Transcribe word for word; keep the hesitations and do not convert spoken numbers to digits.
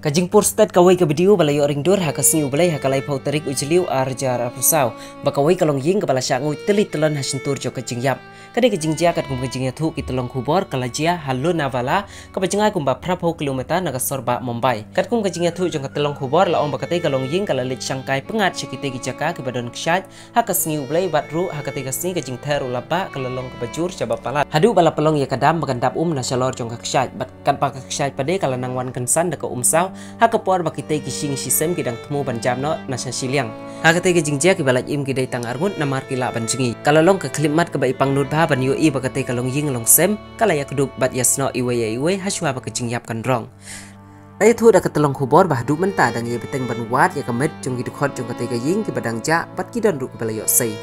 Ka jingpur stet kawei ka video ba la ïoh ring dur ha ka sngi U Blei ha ka laiphew tarik u Jylliew ar hajar arphew saw, ba kawei ka longïing kaba la shah nguid tylli tylon ha shyntur jong ka jingïap. Ka dei ka jingjia katkum ka jingïathuh ki tyllong khubor ka la jia ha Lonavala, kaba jngai kumba phraphew kilometer na ka sor bah Mumbai. Katkum ka jingïathuh jong ka tyllong khubor la ong ba katei ka longïing ka la leit shangkai pyngngad sha kitei ki jaka kiba don kshaid ha ka sngi U Blei, bad ruh ha katei ka sngi ka jingther u lap bah ka la long kaba jur shaba palat, haduh ba la pynlong ïa ka dam ba kan dap um na shalor jong ka kshaid, bad katba ka kshaid pat de ka la nang wan kynsan da ka umsaw, ha ka por ba kitei ki shing shisem ki dang thmu ban jam noh na sha shiliang. Ha katei ka jingjia kiba lait im ki dei tang arngut namar ki lah ban jngi. Ka la long ka khyllipmat kaba i pangnud bha ban ïohi ba katei ka longïing longsem ka la ïakdup bad ïasnoh iwei ïa iwei hashwa ba ka jingïap kan rong. La ïathuh da ka tyllong khubor ba haduh mynta dang ïai bteng ban wad ïa ka met jong ki dkhot jong katei ka ïing kiba dang jah bad ki don ruh kiba la ïoh sei.